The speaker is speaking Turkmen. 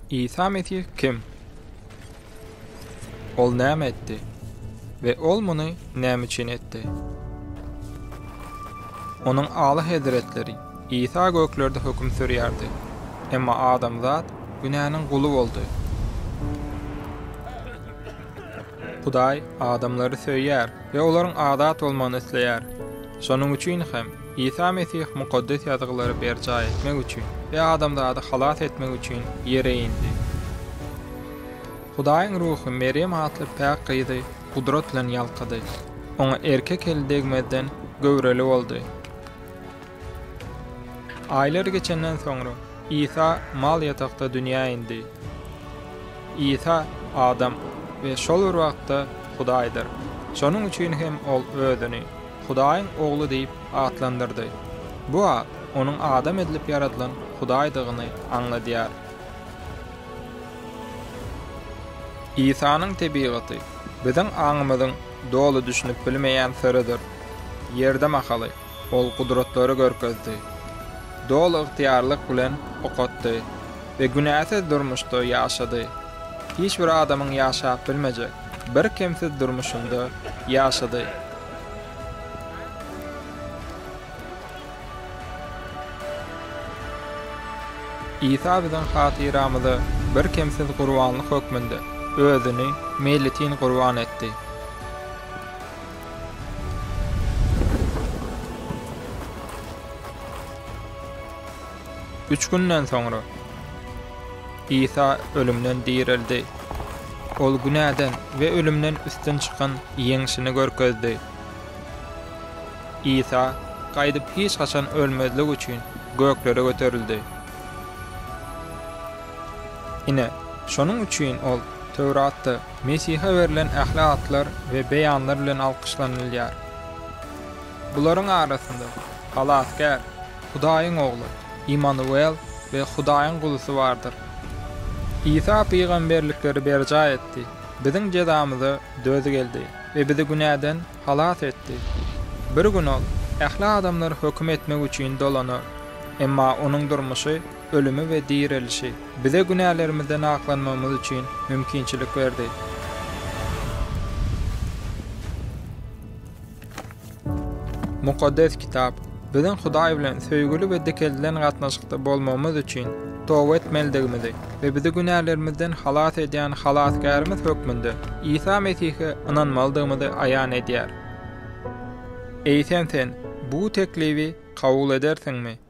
Isa Mesih kim? Ol näme etdi? We ol muny näme üçin etdi? Onuň Aly Hezretleri Isa göklerde höküm sürýärdi. Emma adamzat günäniň guly boldy. Hudaý adamlary söýýär we olaryň azat bolmagyny isleýär. Şonuň üçin hem Isa Mesih Mukaddes Ýazgylary berjaý etmek üçin we adamzady halas etmek üçin ýere indi. Hudaýyň Ruhy Merýem atly päk gyzy gudrat bilen ýalkady. Oňa erkek eli degmezden göwreli boldy. Aýlar geçenden soňra, Isa mal ýatakda dünýä indi. Isa adam we şol bir wagtda Hudaýdyr. Şonuň üçin hem ol özüni Hudaýyň Ogly diýip atlandyrdy. Bu at onuň adam edilip ýaradylan Hudaýdygyny aňladýar. Isanyň tebigaty biziň aňymyzyň doly düşünip bilmeýän syrydyr. Ýerde mahaly Ol gudratlary görkezdi. Doly ygtyýarlyk bilen okatdy we günäsiz durmuşda ýaşady. Hiç bir adamyň ýaşap bilmejek birkemsiz durmuşynda ýaşady. Isa biziň hatyramyza birkemsiz gurbanlyk hökmünde Özüni meýletin gurban etdi. Üç günden soňra Isa ölümden direldi. Ol günäden we ölümden üstün çykan ýeňşini görkezdi. Isa gaýdyp hiç haçan ölmezlik üçin göklere göterildi. Ine, şonuň üçin ol Töwratda Mesihe berlen ähli atlar we beýanlar bilen alkyşlanylýar. Bularyň arasynda Halasgär, Hudaýyň Ogly, Immanuel we Hudaýyň Guzusy bardyr. Isa pygamberlikleri berjaý etdi, biziň jezamyza döz geldi we bizi günäden halas etdi. Bir gün Ol ähli adamlary höküm etmek üçin dolanar. Emma Onuň durmuşy, ölümi we direlişi bize günälerimizden aklanmagymyz üçin mümkinçilik berdi. Mukaddes Kitap biziň Hudaý bilen söýgüli we dikeldilen gatnaşykda bolmagymyz üçin toba etmelidigimizi we bizi günälerimizden halas edýän Halasgärimiz hökmünde Isa Mesihe ynanmalydygymyzy aýan edýär. Eýsem sen bu teklibi kabul edersiňmi?